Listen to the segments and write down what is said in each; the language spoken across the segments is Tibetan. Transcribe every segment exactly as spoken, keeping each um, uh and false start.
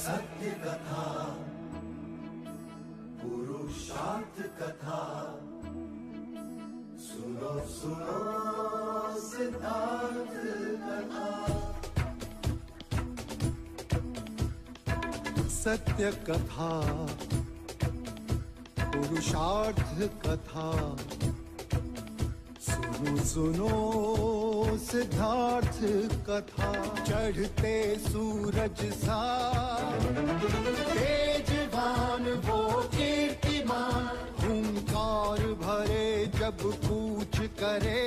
सत्य कथा, पुरुषार्थ कथा, सुनो सुनो सिद्धार्थ कथा। सत्य कथा, पुरुषार्थ कथा, सुनो सुनो सिद्धार्थ कथा। चढ़ते सूरज सा तेजवान वो कीर्तिमान, हुंकार भरे जब कूच करे,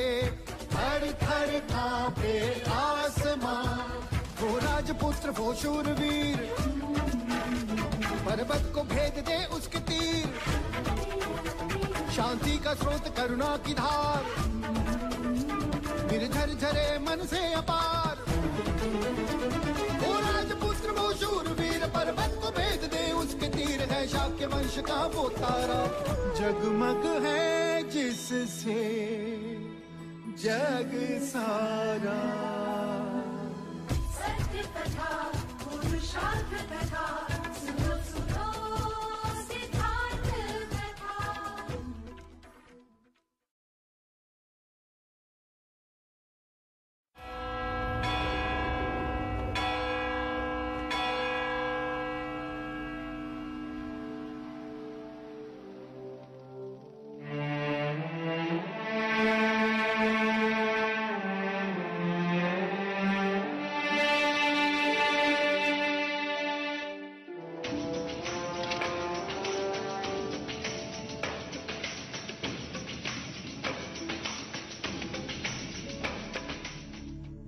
थर थर कांपे आसमां। वो राजपुत्र वो शूरवीर, पर्वत को भेद दे उसके तीर। शांति का स्रोत करुणा की धार, निर्झर झरे मन से अपार। वो राजपुत्र वो शूरवीर, पर्वत को भेद दे उसके तीर। है शाक्य वंश का वो तारा, जगमग है जिससे जग सारा। सत्य कथा, पुरुषार्थ कथा, सुनो सुनो सिद्धार्थ कथा।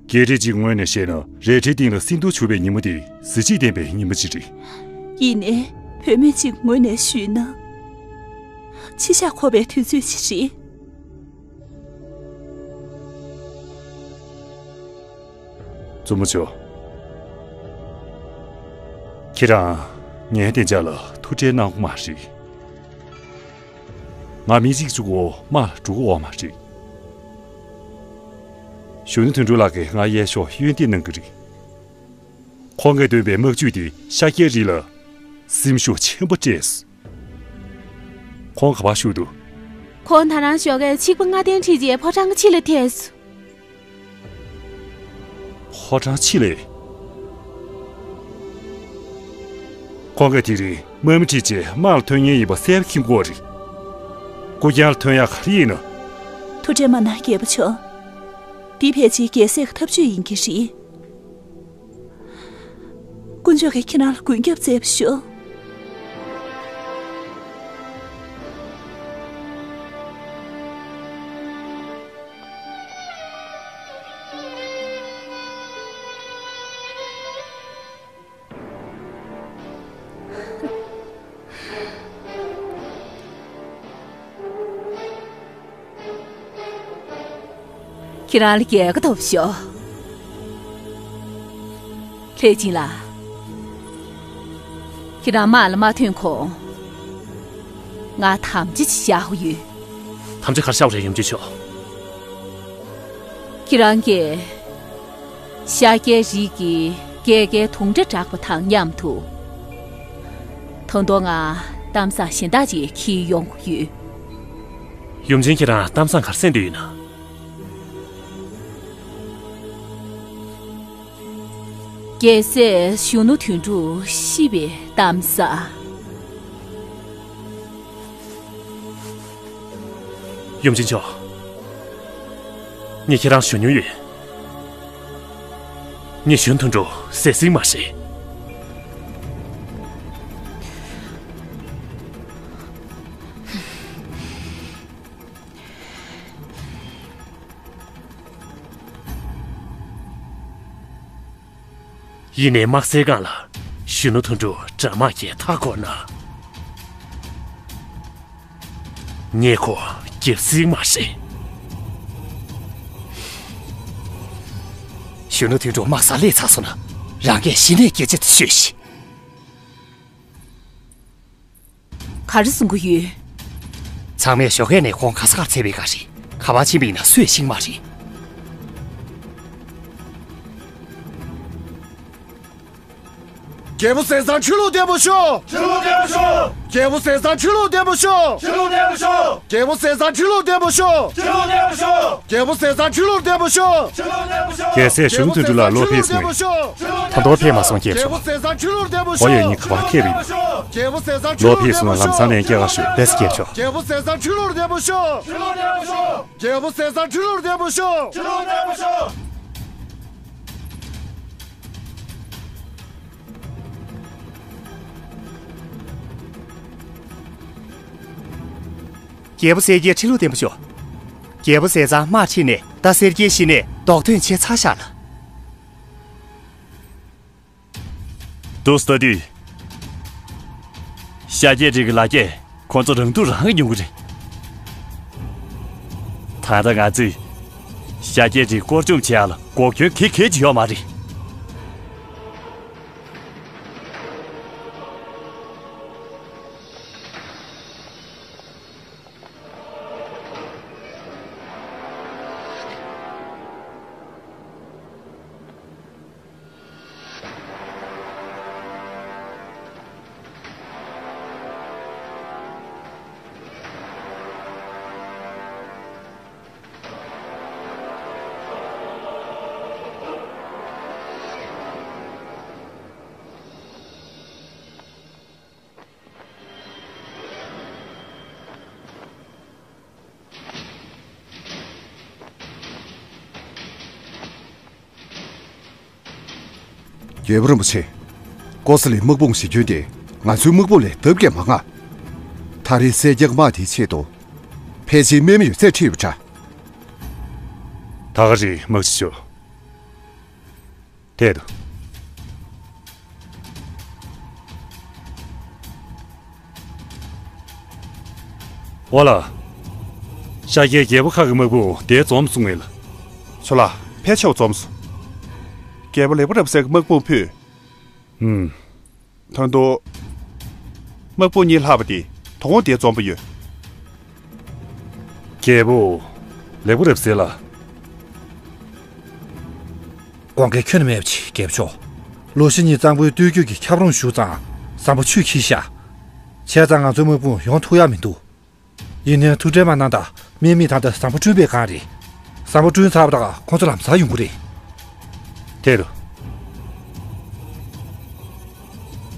སྐད་རིགས་ཀྱི་ངོས་ནས་བཤད་ན། རལ་གྲིའི་སྟེང་ལ་སྲིན་ཐུར་བྱུགས་པའི་ཉིན་མོ་དེ་གཟི་བརྗིད་ལྡན་པའི་ཉིན་མོ་ཅིག་རེད། ཡིན་ནའི་བུད་མེད་ཅིག་ངོས་ནས་ཞུས་ན། འཆི་ཞག་འཁོར་བའི་དུས་ཚོད་ཅིག་རེད། བཙུན་མོ་མཆོག། ཁྱེད་རང་ངའི་བདེ་འཇགས་ལ་ཐུགས་ཁྲལ་གནང་དགོས་མ་རེད། ང་མི་གཅིག་གཅིག་པོ་དམག་ལ་འགྲོ་གི་ཡོད་མ་རེད། གཞོན་ནུ་དོན་གྲུབ་ལགས་ཀྱིས་ང་གཡས་ཕྱོགས་གཡོན་འདེགས་གནང་གི་རེད། ཁོང་གིས་འདོན་པའི་དམག་ཇུས་དེ་ཤཱཀྱའི་རིགས་ལ་སེམས་ཤུགས་ཆེན་པོ་སྤྲད་སོང་། ཁོང་ག་པར་བཞུགས་འདུག་ཁོང་ད་རང་ཞོགས་ཀས་ཆིག་པ་ལྔ་སྟོང་ཁྲིད་རྗེས་ཕོ་བྲང་གི་ཕྱི་ལ་ཐལ་སོང་། ཕོ་བྲང་ཕྱི་ལ། ཁོང་གིས་དེ་རིང་དམག་མི་ཁྲིད་རྗེས་དམག་ལ་ཐོན་མཁན་ཡིན་པ་གསལ་པོ་མཁྱེན་གྱི་ཡོད་རེད། སྐུ་རྐྱང་ལ་ཐོན་ཡག་ག་རེ་ཡིན་ན། ཐུགས་ཁྲལ་མ་གནང་རྒྱལ་པོ་མཆོག། འདི་ཕལ་ཆེར་རྒྱལ་སྲས་ཀྱི་ཐབས་ཇུས་ཡིན་གྱི་རེད། དཀོན་མཆོག་གིས་ཁྱེད་རང་ལ་མགོན་སྐྱབས་བསྩལ་བ་ཤོག། ཁྱེད་རང་ལ་རྒྱལ་ཁ་ཐོབ་ཤོག། ལྷས་སྦྱིན་ལགས། ཁྱེད་རང་དམག་ལ་མ་ཐོན་གོང་། ང་དམ་བཅའ་ཅིག་བཞག་དགོས་ཡོད། དམ་བཅའ་ག་རེ་བཞག་པ་རེད་ཡུམ་ཆེན་མཆོག། ཁྱེད་རང་གིས་ཤཱཀྱའི་རིགས་ཀྱི་སྐྱེས་སྐར་དུང་སྒྲ་བསྒྲགས་པ་དང་མཉམ་དུ། ད་དུང་ང་གཏམ་བཟང་གཞན་དག་ཅིག་འཁྱེར་ཡོང་གི་ཡོད། ཡུམ་ཆེན་ཁྱེད་རང་གཏམ་བཟང་ག་རེ་གསན་འདོད་ཡོད་ན། རྒྱལ་སྲས་གཞོན་ནུ་དོན་གྲུབ་ཤི་བའི་གཏམ་བཟང་། ཡུམ་ཆེན་མཆོག། ངས་ཁྱེད་རང་ཞུ་མྱོང་ཡོད། ངས་གཞོན་དོན་གྲུབ་བསད་ཟིན་མ་རེད། ཡིན་ནའི་དམག་སའི་སྒང་ལ་གཞོན་ནུ་དོན་གྲུབ་དགྲ་དམག་གིས་མཐའ་བསྐོར་ན། ངས་ཁོ་རྒྱལ་སྲིད་མ་རེད། གཞོན་ནུ་དོན་གྲུབ་དམག་སར་སླེབས་ཚར་སོང་ན། རང་གིས་གཞི་ནས་སྐད་ཆ་དེ་ཤོད་ཤིག། ག་རེ་གསུང་གི་ཡོད། ཚང་མས་ཞོགས་ཀས་ནས་ཁོང་ག་ས་གར་འཚོལ་བའི་སྐབས་རེད། ག་པར་ཕྱིན་པ་ཡིན་ན་སུས་ཤེས་ཀྱི་མ་རེད། རྒྱལ་པོ་ཟས་གཙང་ཁྲི་ལོར་བརྟན་པོ་ཤོག་ཁྲི་ལོར་བརྟན་པོ་ཤོག་རྒྱལ་པོ་ཟས་གཙང་ཁྲི་ལོར་བརྟན་པོ་ཤོག་ཁྲི་ལོར་བརྟན་པོ་ཤོག་རྒྱལ་པོ་ཟས་གཙང་ཁྲི་ལོར་བརྟན་པོ་ཤོག་ཁྲི་ལོར་བརྟན་པོ་ཤོག་རྒྱལ་པོ་ཟས་གཙང་ཁྲི་ལོར་བརྟན་པོ་ཤོག་ཁྲི་ལོར་བརྟན་པོ་ཤོག་རྒྱལ་སྲས་གཞོན་ནུ་དོན་གྲུབ་ལགས་བློ་འཕེལ་སོང་ངས། ད་དུང་ཕེབས་མ་སོང་རྒྱལ་པོ་མཆོག་རྒྱལ་པོ་ཟས་གཙང་ཁྲི་ལོར་བརྟན་པོ་ཤོག་ཁྲི་ལོར་བརྟན་པོ་ཤོག་རྒྱལ་པོ་ཟས་གཙང་ཁྲི་ལོར་བརྟན་པོ་ཤོག་རྒྱལ་པོ་ཟས་གཙང་ཁྲི་ལོར་བརྟན་པོ་ཤོག་རྒྱལ་པོ་ཟས་གཙང་ཁྲི་ལོར་བརྟན་པོ་ཤོག་ལགས་སོ། ལགས་སོ་རྒྱལ་པོ་མཆོག་རྒྱལ་པོ་ཟས་གཙང་ཁྲི་ལོར་བརྟན་པོ་ཤོག་ཁྲི་ལོར་བརྟན་པོ་ཤོག་རྒྱལ་པོ་ཟས་གཙང་ཁྲི་ལོར་བརྟན་པོ་ཤོག་ཁྲི་ལོར་བརྟན་པོ་ཤོག་རྒྱལ་པོ་གསལ་རྒྱལ་ཁྲི་ལོར་བརྟན་པོ་ཤོག་རྒྱལ་པོ་ཟས་གཙང་དམག་ཁྲིད་ནས་ད་གསལ་རྒྱལ་ཞི་ནས་རྡོག་ཐོན་བྱས་ཚར་བཞག་ལ། འདུག་ལྟ་དུས། ཤཱཀྱའི་རིགས་ཀྱི་ལ་རྒྱས་ཁོ་ཚོ་རང་སྡུག་རང་གིས་མྱོང་གི་རེད། ད་ལྟ་ང་ཚོས་ཤཱཀྱའི་རིགས་བསྐོར་སྦྱོང་བྱེད་ཡག་ལ་འགོག་སྐྱོན་ག་གེ་ཅིག་ཡོད་མ་རེད། རྒྱལ་པོ་རིན་པོ་ཆེ། ཀོ་ས་ལའི་དམག་དཔུང་ཞིག་བསྐྱོན་ཏེ་ང་ཚོའི་དམག་དཔུང་ལས་ལྡབ་བརྒྱ་མང་ང་། ད་རེས་སེར་སྐྱའི་དམག་དེའི་ཆེད་དུ་ཕལ་ཆེར་རྨས་མེད་ཡོད་ཚད་ཁྲིད་པ་འདྲ། ད་ག་རེད་དམག་སྤྱི་མཆོག་ཐད་དུ། ཨོ་ལ། ཤཱཀྱའི་རྒྱལ་པོ་ཁག་གི་དམག་དཔུང་དེ་འཛོམས་སོང་ངས་ལ། ཚོ་ལགས་ཕལ་ཆེ་བ་འཛོམས་སོང་། རྒྱལ་པོ་ལེགས་པ་རབ་གསལ་གྱི་དམག་དཔུང་ཕུད། ཧུམ། ད་དུང་། དམག་དཔུང་གཉིས་ལྷག་པ་དེ་དོ་དགོང་དེ་འཛོམས་པ་ཡོད། རྒྱལ་པོ། ལེགས་པོ་རབ་གསལ་ལ། དགོངས་འགལ་ཁྱོན་ནས་མེད་པ་ཅིག་རྒྱལ་པོ་མཆོག་ལོ་ཤི་ཉིན་གཙང་པོའི་སྟོད་རྒྱུད་ཀྱི་ཁྱབ་རོམ་ཞུགས་ཙང་བཟང་པོ་ཆུས་འཁྱིལ་ཤག་བྱས་ཙང་ང་ཚོའི་དམག་དཔུང་ཡོང་ཐུབ་ཡ་མི་འདུག་ཡིན་ནའི་ཐུགས་ཁྲལ་མ་གནང་དང་། དམག་མི་ད་ལྟ་བཟང་པོ་བསྐྲུན་པའི་སྒང་རེད། བཟང་པོ་བསྐྲུན་ཚར་བ་དང་ཁོང་ཚོ་ལམ་སང་ཡོང་གི་རེད། དེ་རུ།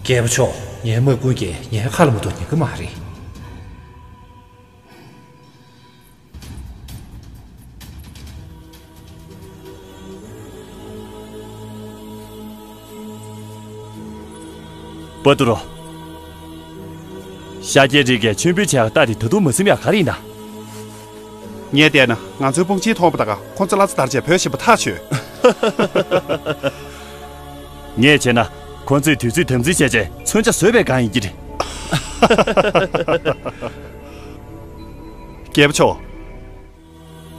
རྒྱལ་པོ་མཆོག་ངའི་དམག་དཔུང་གིས་ངའི་ཁ་ལ་མ་གཏོགས་ཉན་གི་མ་རེད། པ་ཏུ་རོ། ཤཱཀྱའི་རིགས་ཀྱིས་མཆོད་འབུལ་བྱས་པ་ལྟ་དེ་ད་དུང་མ་ཟིན་ཡག་ག་རེ་ཡིན་ན། ངས་བལྟས་ན་ང་ཚོའི་དཔུང་ཆེན་མཐོང་པ་དང་ཁོང་ཚོ་བླ་རྩ་དར་བྱས་བོད་ཞིག་པ་ཐག་ཆོད། ངས་བྱས་ན་ཁོང་ཚོས་དུས་ཚོད་དམ་འཛིན་བྱས་རྗེས་མཚོན་ཆ་བཟོས་པའི་སྒང་ཡིན་གྱི་རེད། རྒྱལ་པོ་མཆོག་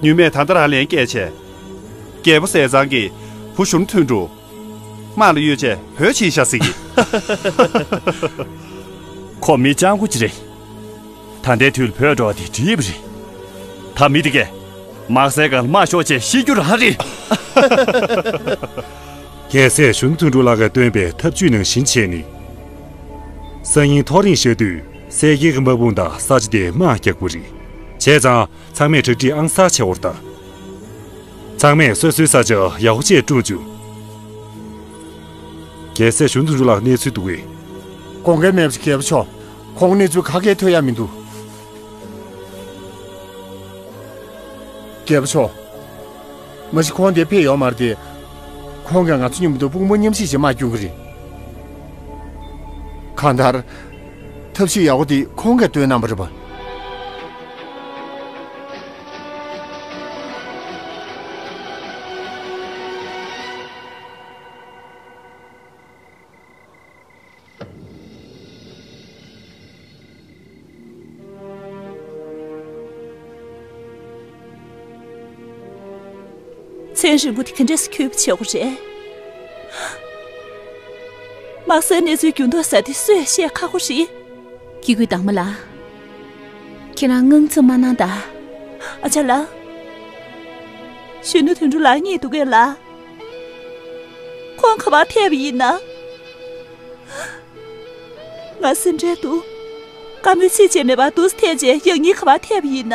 ཉུལ་མེད་ད་ལྟ་རང་ལན་བསྐྱལ་བྱས། རྒྱལ་པོ་ཟས་གཙང་གིས་བུ་གཞོན་ནུ་དོན་གྲུབ། དམག་ལ་གཡོལ་བྱས་བོད་ཕྱིན་ཤག་ཟེར་གི། ཁོ་མི་སྤྱང་པོ་ཅིག་རེད། ད་ལྟའི་དུས་ལ་བོད་འགྲོ་བ་དེ་འགྲིག་པ་རེད། ད་མི་དེ་གས་དམག་སའི་སྒང་ལ་དམག་ཤོག་བྱས་ཤི་རྒྱུ་རང་རེད། རྒྱལ་སྲས་གཞོན་ནུ་དོན་གྲུབ་ལགས་ཀྱིས་བཏོན་པའི་ཐབས་ཇུས་ནང་བཞིན་བྱས་ནས། སང་ཉིན་ཐག་རིང་ཤོས་དུས་སེར་སྐྱའི་དམག་དཔུང་དང་ས་ཆ་དེར་དམག་རྒྱག་དགོས་རེད། བྱས་ཙང་ཚང་མས་གྲ་སྒྲིག་ཨང་གསར་བྱེད་དགོས་རེད་ད། ཚང་མས་སོ་སོའི་ས་ཆ་ཡག་པོ་བྱས་བསྐྲུན་བཅུག་རྒྱལ་སྲས་གཞོན་ནུ་དོན་གྲུབ་ལགས་གནས་ཚུལ་འདུག་གས། དགོངས་འགལ་མེད་པ་ཞིག་རྒྱལ་པོ་མཆོག་ཁོང་གནས་ཚུལ་ག་གེ་ཐོས་ཡ་མི་འདུག་རྒྱལ་པོ་མཆོག་མ་གཞི་ཁོང་འདིར་ཕེབས་ཡོད་མ་རེད་དེ། ཁོང་གིས་ང་ཚོ་མཉམ་དུ་དཔུང་པ་མཉམ་གཤིབ་བྱས་དམག་སྐྱོང་གི་རེད། གང་ལྟར། ཐབས་ཤེས་ཡག་པོ་དེ་ཁོང་གིས་བཏོན་གནང་བ་རེད་པ། ཚན་རིང་པོ་དེ་ག་འདྲས་སེ་འཁྱོལ་བ་བྱེད་དགོས་རེད། དམག་སའི་གནས་ཚུལ་འགྱུར་ལྡོག་ཟེར་དེ་སུས་བཤད་ཁག་པོ་རེད། སྐྱེ་དགུའི་དྭངས་མ་ལགས། ཁྱེད་རང་དངངས་འཚབ་མ་གནང་དང་། ཨ་ཅག་ལགས། གཞོན་ནུ་དོན་གྲུབ་ལགས་རྙེད་འདུག་གས་ལགས། ཁོང་ག་པར་ཐད་པ་ཡིན་ན། ང་སེམས་ཁྲལ་འདུག་བཀའ་མོལ་ཚིག་གཅིག་མེད་པར་འདུག་སེ་ཐལ་རྗེས་ཡང་སྙིང་ག་པར་ཐེབས་པ་ཡིན་ན།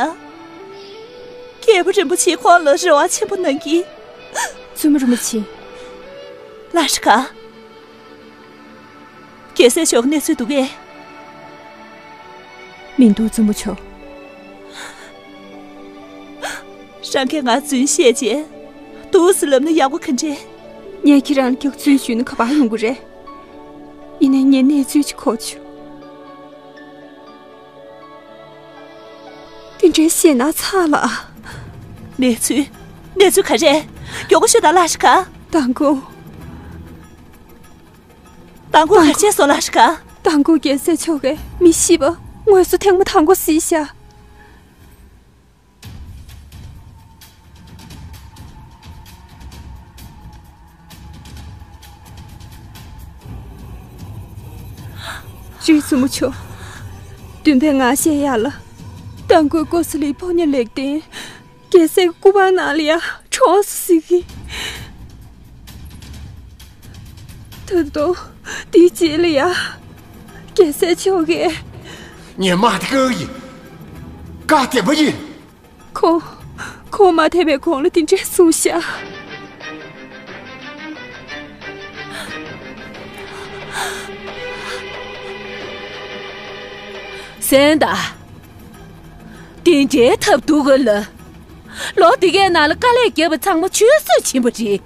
རྒྱལ་པོ་རིན་པོ་ཆེས་ཁོང་ལ་རེ་བ་ཆེན་པོ་གནང་གི། བཙུན་མོ་རིན་པོ་ཆེ། ལ་ཧྲི་ཁ། རྒྱལ་སྲས་མཆོག་གི་གནས་ཚུལ་འདུག་གས། མི་འདུག་བཙུན་མོ་མཆོག་རང་གིས་ང་རྫུན་བཤད་རྗེས། འདུག་སེ་ལབ་ན་ཡག་པོ་ག་འདྲས། ངས་ཁྱེད་རང་ལ་རྒྱག་རྫུན་ཞུས་ན་ག་པར་ཡོང་གི་རེད། ཡིན་ནའི་ངས་གནས་ཚུལ་ཅིག་གོ་བྱུང་། དེ་འདྲའི་ཞེད་སྣང་ཚ་ལ། གནས་ཚུལ། གནས་ཚུལ་ག་རེ། མགྱོགས་པོ་ཤོད་དང་ལ་ཧྲི་ཁ། མདང་དགོང་། མདང་དགོང་ག་རེ་བྱས་སོང་ལ་ཧྲི་ཁ། མདང་དགོང་རྒྱལ་སྲས་མཆོག་གིས་མི་ཤི་བ་དངོས་སུ་ཐེངས་མ་དང་པོ་གཟིགས་ཤག་རེད་བཙུན་མོ་མཆོག་བདུན་པའི་ངག་བཤད་ཡག་ལ། མདང་དགོང་ཀོ་ས་ལིའི་ཕོ་ཉ་ལེགས་ལྡན། རྒྱལ་སྲས་ཀྱི་སྐུ་པར་ནང་ལ་ཡ་གྲོངས་སོང་ཟེར་གི། ད་དུང་དེའི་རྗེས་ལ་ཡ། རྒྱལ་སྲས་མཆོག་གིས། ངས་དམག་དེ་བཀག་གི་ཡིན། བཀག་བསྡད་པ་ཡིན། ཁོང་། ཁོང་མ་ཐེབས་པའི་གོང་ལ་དེ་འདྲས་གསུངས་ཤག་གསན་དང་། དེ་འདྲའི་ཐབས་སྡུག་ག་ལ། ལོ་འདི་གའི་ནང་ལ་དཀའ་ལས་བརྒྱབ་པ་ཚང་མ་ཆུད་ཟོས་ཕྱིན་པ་རེད།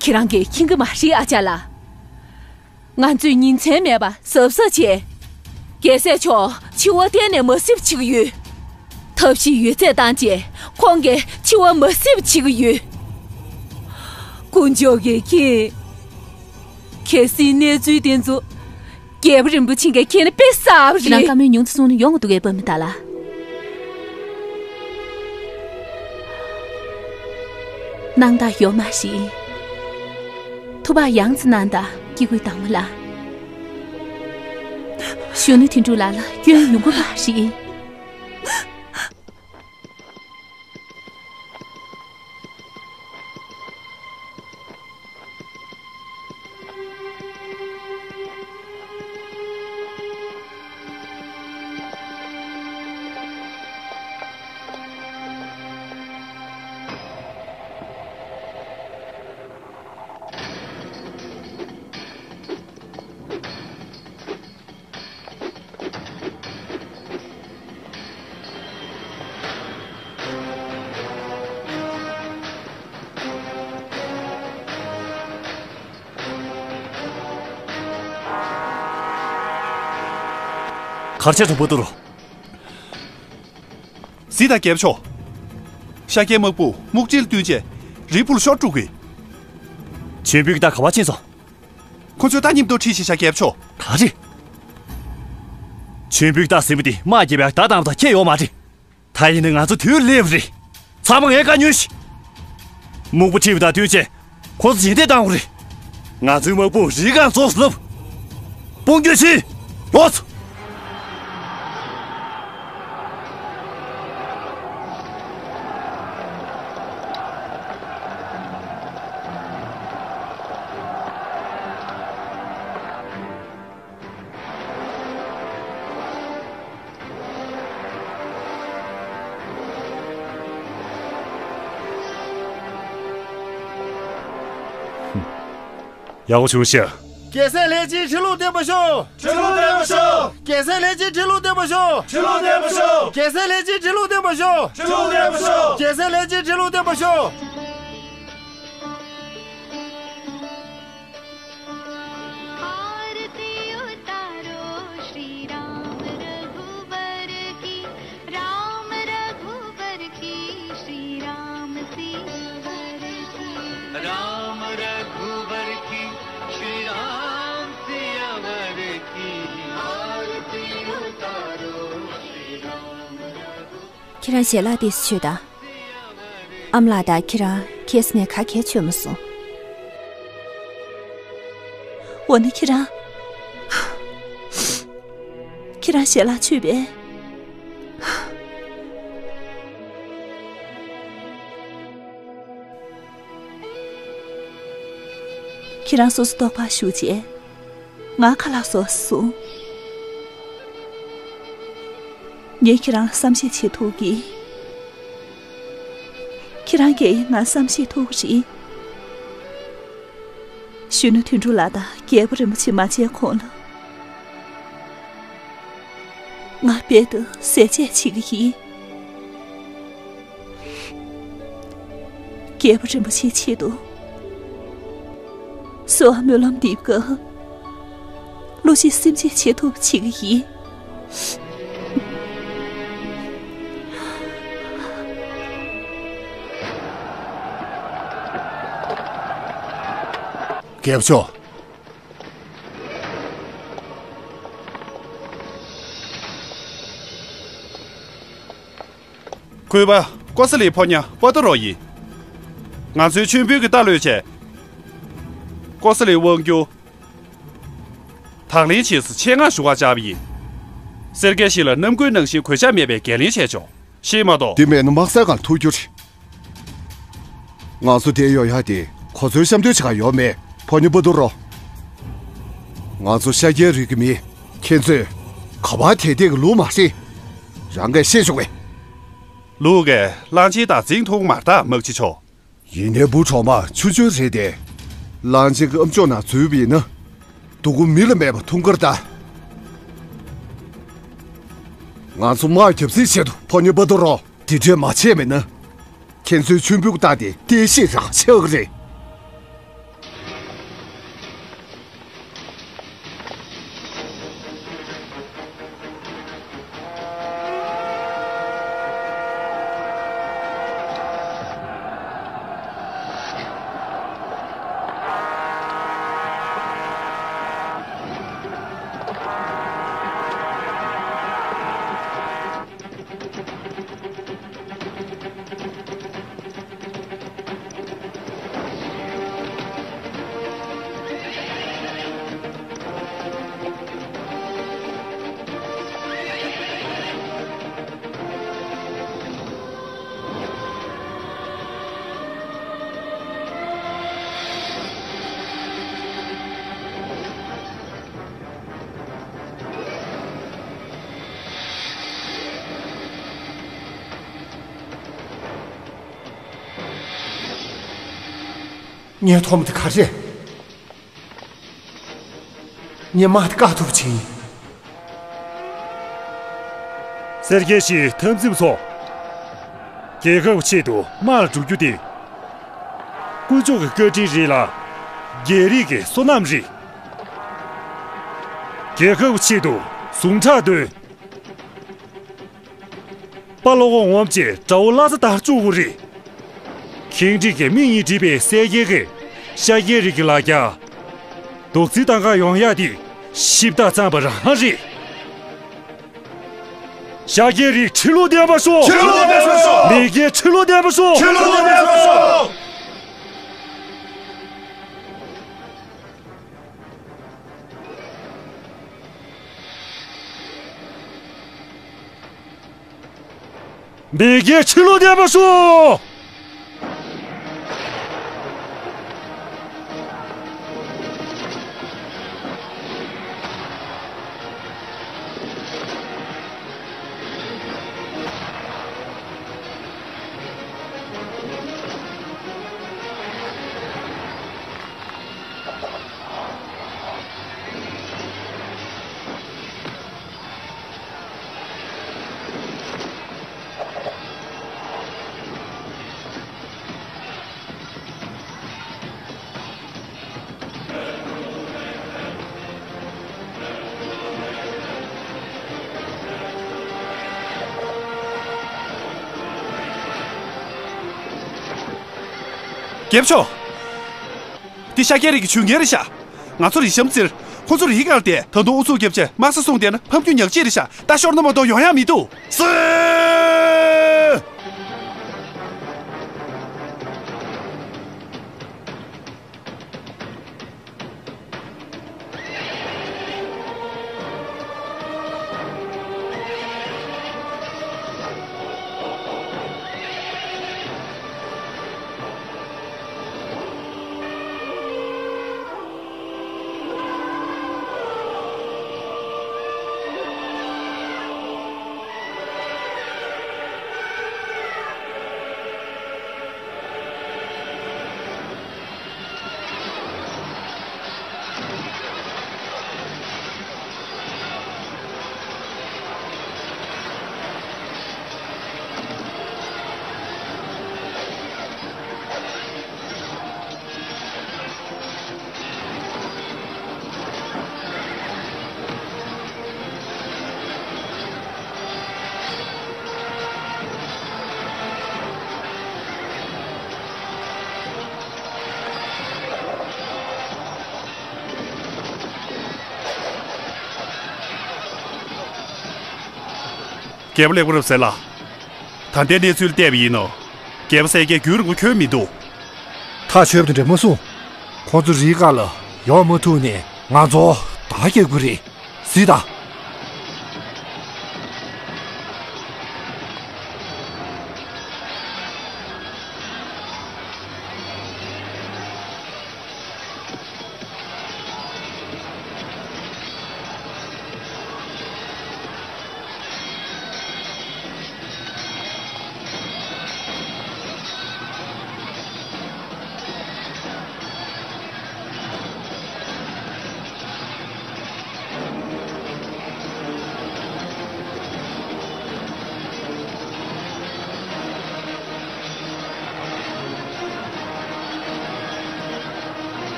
ཁྱེད་རང་གིས་མཁྱེན་གྱི་མ་རེད་ཨ་ཅག་ལགས། ང་ཚོས་ཉིན་མཚན་མེད་པར་གཟབ་གཟབ་བྱས། རྒྱལ་སྲས་མཆོག་འཆི་བ་གཏན་ནས་མ་ཤི་བར་བྱེད་ཀྱི་ཡོད། ཐབས་ཤེས་ཡོད་ཚད་བཏང་བྱས་ཁོང་གི་འཆི་བ་མ་ཤི་བར་བྱེད་ཀྱི་ཡོད། དཀོན་མཆོག་གིས་མཁྱེན། གལ་སྲིད་གནས་ཚུལ་དེ་ཚོ་རྒྱལ་པོ་རིན་པོ་ཆེ་གིས་མཁྱེན་ན་དཔེ་གསར་པ་རེད། ཁྱེད་རང་བཀའ་མོལ་ཉུང་དུ་སོང་ན་ཡོང་གི་འདུག་གས་པཱ་མི་ཏཱ་ལགས། སྣང་དག་ཡོད་མ་རེད། ཐུགས་ཕམ་ཡང་སེ་གནང་དང་སྐྱེ་དགུའི་དྭངས་མ་ལགས། གཞོན་ནུ་དོན་གྲུབ་ལགས་ལ་སྐྱོན་ཡོང་གི་མ་རེད། གར་ཆེ་དྲག་པོ་འདུག་རོ། གཟིགས་དང་རྒྱལ་པོ་མཆོག་ཤཱཀྱའི་དམག་དཔུང་སྨུག་ཁྱིའི་བསྟུན་བྱས་རི་ཕུག་ལ་ཤོར་འགྲོ་གི། ཆོས་འབུལ་གྱི་རྟགས་ག་པར་ཕྱིན་སོང་། ཁོ་ཚོས་རྟ་རྙིང་པོ་ཁྲིད་ཤག་ཤཱཀྱའི་རྒྱལ་པོ་མཆོག་ག་རེ། ཆོས་འབུལ་གྱི་རྟགས་ཟེར་བ་དེ་དམག་རྒྱབ་པའི་བརྡ་བཏང་བ་དང་ཁྱད་ཡོད་མ་རེད། ད་ཡིན་ན་ང་ཚོ་དུས་སླེབས་རེད། ཚང་མ་ངའི་བཀའ་ཉོན་ཞིག་སྨུག་པོ་ཁྲིད་པ་དང་བསྟུན་བྱས་ཁོ་ཚོ་རྗེས་འདེད་བཏང་དགོས་རེད། ང་ཚོའི་དམག་དཔུང་རི་སྒང་རྫོགས་སུ་བསླབ། དཔུང་སྐྱོད་བྱེད། ལོག་སོང་། ཡག་པོ་བྱུང་ཤག་རྒྱལ་སྲས་ལྷས་སྦྱིན་ཁྲི་ལོ་བརྟན་པར་ཤོག་ཁྲི་ལོ་བརྟན་པར་ཤོག་རྒྱལ་སྲས་ལྷས་སྦྱིན་ཁྲི་ལོ་བརྟན་པར་ཤོག་ཁྲི་ལོ་བརྟན་པར་ཤོག་རྒྱལ་སྲས་ལྷས་སྦྱིན་ཁྲི་ལོ་བརྟན་པར་ཤོག་ཁྲི་ལོ་བརྟན་པར་ཤོག་རྒྱལ་སྲས་ལྷས་སྦྱིན་ཁྲི་ལོ་བརྟན་པར་ཤོག आरती उतारो श्री राम रघुवर की, राम रघुवर की, श्री राम सियावर की। राम रघुवर की, श्री राम सियावर की। आरती उतारो श्री राम रघु- ཁྱེད་རང་ཞལ་ལག་དེ་ཚོ་མཆོད་དང་། ཨ་མ་ལགས་དང་ཁྱེད་རང་ཁྱེད་ནས་ག་གེ་མཆོད་མ་སོང་། འོ་ན་ཁྱེད་རང་། ཁྱེད་རང་ཞལ་ལག་མཆོད་པས། ཁྱེད་རང་སོ་སོ་ལྟོགས་པར་བཞུགས་རྗེས། ང་ཁ་ལག་བཟོ་སོང་། ངས་ཁྱེད་རང་ལ་བསམ་ཤེས་བྱེད་ཐུབ་ཀྱི། ཁྱེད་རང་གིས་ང་བསམ་ཤེས་ཐུབ་ཀྱི་རེད། གཞོན་ནུ་དོན་གྲུབ་ལགས་དང་རྒྱལ་པོ་རིན་པོ་ཆེ་མ་མཇལ་གོང་ལ། ང་རྦད་དེ་ཟས་བཅད་བྱེད་ཀྱི་ཡིན། རྒྱལ་པོ་རིན་པོ་ཆེའི་ཆེད་དུ། གསོལ་བ་སྨོན་ལམ་འདེབས་སྐབས། བློ་ཆེ་སེམས་ཆེ་བྱེད་ཐུབ་པ་བྱེད་ཀྱི་ཡིན། རྒྱལ་པོ་མཆོག་གུས་པ། ཀོ་ས་ལིའི་ཕོ་ཉ་པ་ཏུ་རོ་ཡིན། ང་ཚོའི་མཆོད་འབུལ་གྱི་རྟ་ལོས་བྱས། ཀོ་ས་ལིའི་དབང་སྒྱུར། དང་ལེན་བྱས་སུ་ཆེད་མངགས་ཞུ་བར་བཅར་བ་ཡིན། སེར་སྐྱ་ཞིག་ལ་རྣམ་ཀུན་ནང་བཞིན་གུས་ཞབས་མེད་པའི་འགན་ལེན་བྱས་ཆོག་ཤེས་མ་གཏོགས། འདི་མེད་ན་དམག་སའི་སྒང་ཐུག་རྒྱུ་རེད། ང་ཚོ་འདིར་ཡོང་ཡག་དེ་གོ་མཚོན་བཤམས་འདོད་བྱེད་ག་ཡོད་མེད། ཕོ་ཉ་པ་ཏུ་རོ། ང་ཚོ་ཤཱཀྱའི་རིགས་ཀྱི་མི། ཁྱེད་ཚོས་ག་པར་དེད་དེད་ཀྱི་ལུག་མ་རེད། རང་གིས་ཤེས་བྱུང་བས། ལུག་གིས་གླང་ཆེན་དག་འཛིང་ཐུབ་མ་རེད་ད་དམག་སྤྱི་མཆོག་ཡིན་ནའི་བུ་གྲོགས་མ་ཆུང་ཆུང་རེད་དེ། གླང་ཆེན་གྱི་ཨམ་ཅོག་ནང་འཛུལ་བ་ཡིན་ན། སྡུག་གུ་མི་ལ་མེད་པ་འཐུང་གི་རེད་ད། ང་ཚོ་དམག་རྒྱབ་རྩིས་ཆེད་དུ་ཕོ་ཉ་པ་ཏུ་རོ། འདི་འདྲས་མ་བྱས་མེད་ན། ཁྱེད་ཚོའི་མཆོད་འབུལ་གྱི་རྟ་དེ་རྟེན་གཞི་རང་ཆགས་ཀྱི་རེད། ངས་མཐོང་བ་དེ་ག་རེད། ངས་དམག་དེ་བཀག་ཐུབ་པ་བྱེད་ཡིན། སེར་སྐྱ་ཞིག་འཐབ་འཛིང་ཚོགས། རྒྱལ་ཁབ་ཆེད་དུ་དམག་ལ་འགྲོ་རྒྱུ་དེ། དཀོན་མཆོག་གི་བཀའ་དྲིན་རེད་ལ། རྒྱལ་རིགས་ཀྱི་བསོད་ནམས་རེད། རྒྱལ་ཁབ་ཆེད་དུ་ཟུངས་ཁྲག་འདོན། དཔའ་བློ་ཁོག་ངོམ་བྱས་དགྲ་བོ་བླ་ཚེ་དར་བཅུག་དགོས་རེད། ཁེངས་དྲེགས་ཀྱི་མིག་གཉིས་བསྒྲིབས་པའི་སེར་སྐྱ་གིས་ཤཱཀྱའི་རིགས་ཀྱི་ལ་རྒྱ། རྡོག་རྫིས་བཏང་ག་ཡོང་ཡག་དེ་ཞིབ་ལྟ་ཙམ་པ་རང་རེད། ཤཱཀྱའི་རིགས་ཁྲི་ལོ་བརྟན་པར་ཤོག་ཁྲི་ལོ་བརྟན་པར་ཤོག་མེས་རྒྱལ་ཁྲི་ལོ་བརྟན་པར་ཤོག་ཁྲི་ལོ་བརྟན་པར་ཤོག་མེས་རྒྱལ་ཁྲི་ལོ་བརྟན་པར་ཤོག་རྒྱལ་པོ་མཆོག་འདི་ཤཱཀྱའི་རིགས་ཀྱི་ཇུས་ངན་རེད་ཤག་ང་ཚོ་རི་གཤམ་བཙིར། ཁོ་ཚོ་རི་སྒང་བསྡད། ད་དུང་ཨུ་ཚུགས་རྒྱབ་བྱས་དམག་ས་སྲུང་བསྡད་ན་ཕམ་རྒྱུ་ཉག་གཅིག་རེད་ཤག་རྟ་ཤོར་ན་མ་གཏོགས་ཡོང་ཡག་མི་འདུག་སི། རྒྱལ་པོ་ལེགས་པར་རབ་གསལ་ལགས། ད་ལྟའི་གནས་ཚུལ་བལྟས་པ་ཡིན་ནོ། རྒྱལ་པོ་གསལ་རྒྱལ་རྒྱུན་རིང་པོ་ཁྱོན་མི་འདུག་ཐག་ཆོད་པ་དེ་འདྲ་མ་གསུང་། ཁོང་ཚོ་རིའི་སྒང་ལ་ཡོང་མ་ཐུབ་ནས་ང་ཚོ་བདག་རྒྱག་དགོས་རེད། གཟིགས་དང་།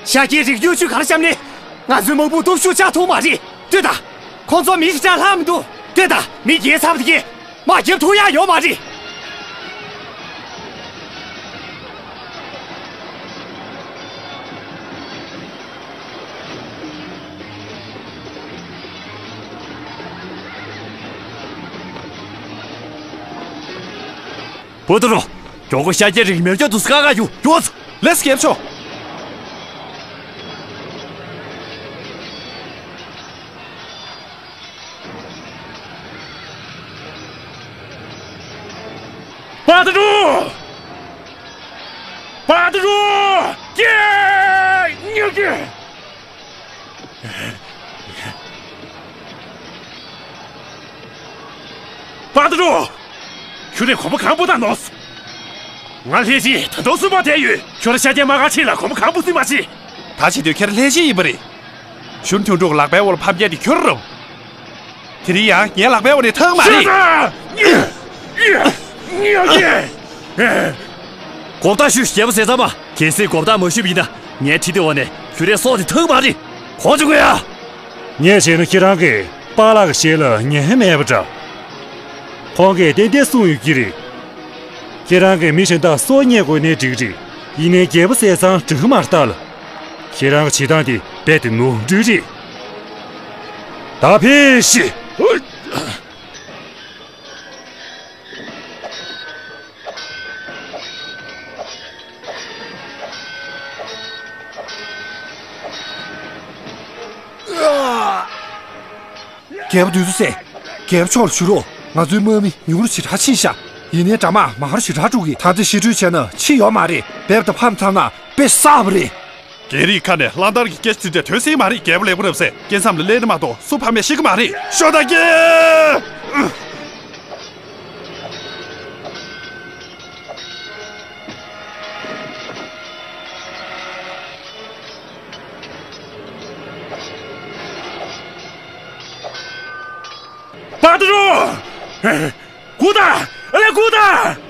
ཤཱཀྱའི་རིགས་སྨྱོ་ཆུ་གར་བཤམས་ནས་ང་ཚོའི་དམག་དཔུང་སྟོབས་ཤུགས་ཆག་ཐུབ་མ་རེད། ལྟོས་དང་། ཁོང་ཚོ་མི་ཞིག་ཀྱང་ལྷག་མི་འདུག་ལྟོས་དང་། མི་རྒྱལ་ཚར་བ་དེ་གས་མར་རྒྱབ་ཐུབ་ཡག་ཡོད་མ་རེད། བུ་དང་རོ། མགྱོགས་པོ་ཤཱཀྱའི་རིགས་མེར་སྐྱོད་དུ་སྐག་ག་རྒྱུགས། མགྱོགས། ལེགས་སོ་རྒྱལ་པོ་མཆོག་པ་དང་རོ། པ་དང་རོ། ཀྱེ། ཉོ་ཀྱེ། པ་དང་རོ། ཁྱོད་རས་གོམ་པ་གང་སྤོ་བཏང་ནོ། ང་ལྷས་ཅི་ད་དུང་སུན་པ་བསྡད་ཡོད། ཁྱོད་ར་ཤ་རྒྱགས་མ་ག་ཆེ་ལ་གོམ་པ་གང་སྤོ་སྲིད་མ་ཤེས། ད་བྱེད་དུས་ཁྱེད་ར་ལྷས་ཅི་ཡིན་པ་རེད། ཤུན་ཐུང་ཕྲུག་ལག་པའི་འོག་ལ་ཕམ་རྒྱག་དེ་ཁྱོད་ར་རུང་། དེ་རིང་ཡང་ངའི་ལག་པའི་འོག་ནས་ཐང་མ་རེད། གོ་བརྡ་ཞུ། རྒྱལ་པོ་ཟས་གཙང་མ། གལ་སྲིད་གོ་བརྡ་མ་ཞུས་པ་ཡིན་ན་ངའི་ཁྲི་དེ་འོག་ནས་ཁྱོད་རའི་སྲོག་དེ་ཐང་མ་རེད། གོ་བྱུང་གི་ཡ། ངས་བྱས་ན་ཁྱེད་རང་གིས་པཱ་ལགས་ཀྱི་ཞལ་ལ་ཉན་མེད་པ་འདྲ། ཁོང་གིས་ཏན་ཏན་གསུངས་ཡོད་ཀྱི་རེད། ཁྱེད་རང་གིས་མི་གཞན་དག་སྲོག་བསྙད་དགོས་ནའི་འགྲིག་རེད། ཡིན་ནའི་རྒྱལ་པོ་ཟས་གཙང་འགྲིག་གི་མ་རེད་ད་ལ། ཁྱེད་རང་གི་བྱེད་སྟངས་དེ་རྦད་དེ་ནོར་འཁྲུལ་རེད། ད་ཕེབས་ཤིག་རྒྱལ་པོ་བདུད་འཚོ་ཟེར། རྒྱལ་པོ་མཆོག་ལ་ཞུ་རོགས། ང་ཚོའི་དམག་མི་ཉུང་རུ་ཞེ་དྲག་ཕྱིན་ཤག་ཡིན་ནའི་དགྲ་དམག་མང་རུ་ཞེ་དྲག་འགྲོ་གི། ད་ལྟ་ཤི་འཕྲོས་བྱས་ན་ཕྱི་ཡོད་མ་རེད། རྦད་དེ་ཕམ་ཚར་ན་དཔེ་བསགས་པ་རེད། རྒྱལ་རིགས་ཁ་ནས་གླང་དར་གྱི་སྐད་ཆ་དེ་འདྲ་ཐོན་སྲིད་མ་རེད། རྒྱལ་པོ་ལེགས་པར་རབ་གསལ། རྐྱེན་མཚམས་ལ་སླེབས་ན་མ་གཏོགས་སུ་ཕམ་ཡས་ཤེས་ཀྱི་མ་རེད། ཤོག་ད་ཀྱེ། པ་ཏི་རུ། སྒུག་དང་། ཨ་ལས། སྒུག་དང་།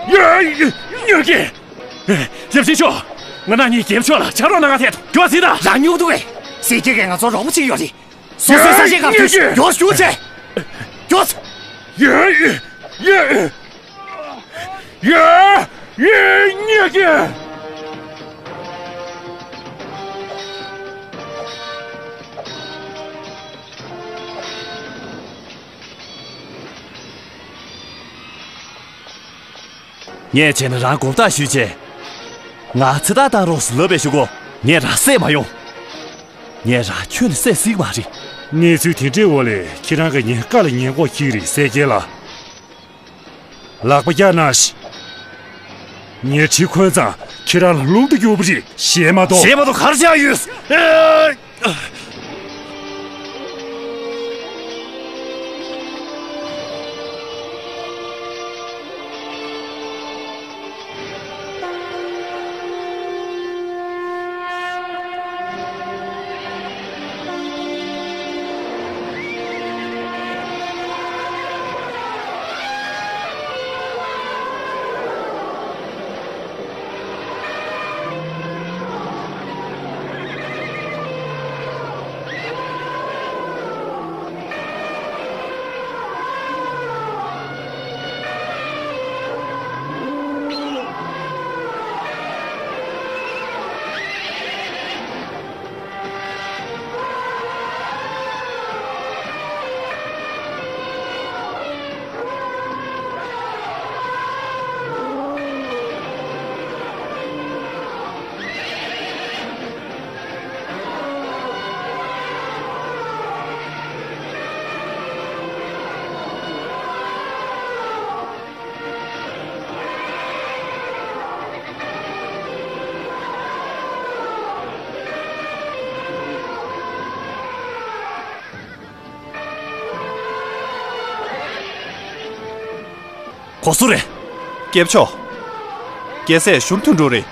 ཡ། ཉོ་གི། ཡབ་ཆེན་མཆོག་ང་རང་གཉིས་རྒྱལ་མཆོག་ལ་ཕྱག་རོགས་གནང་ག་ཐད་དུ་མགྱོགས་ཟིན་ད། རང་ཉུག་འདུག་གས། སྲས་སྐྱ་གིས་ང་ཚོར་རོགས་པ་བྱེད་ཡོད་རེད། སོ་སོའི་ས་ཆའི་སྐབས་དུས་མགྱོགས་ཞུ་བྱས། མགྱོགས། ཡ། ཡ། ཡ། ཡ། ཉོ་གི། ངས་བྱས་ན་རང་གོ་བརྡ་ཞུས་བྱས། ང་ཚེ་ཐར་བཏང་རོགས་ཟེར་ལབ་པའི་གཞུག་གུ་ངས་རང་བསད་མ་ཡོང་། ངས་རང་ཁྱོན་ནས་བསད་སྲིད་མ་རེད། གནས་ཚུལ་དེ་འདྲའི་འོག་ལས་ཁྱེད་རང་གིས་ངའི་བཀའ་ལ་ཉན་དགོས་ཀྱི་རེད་སྲས་སྐྱ་ལགས། ལག་པ་བཀྱག་གནང་ཞིག་ངས་གྲི་འཁོན་ཙང་ཁྱེད་རང་ལ་རླུང་དུ་གྱུར་པ་རེད། ཞེད་མ་གཏོགས། ཞེད་མ་གཏོགས་ག་རེ་བྱ་ཡོད། ཨེ། ཁོ་སུ་རེད། སྐྱབས་མཆོག་རྒྱལ་སྲས་གཞོན་དུད་འགྲོ་རེད།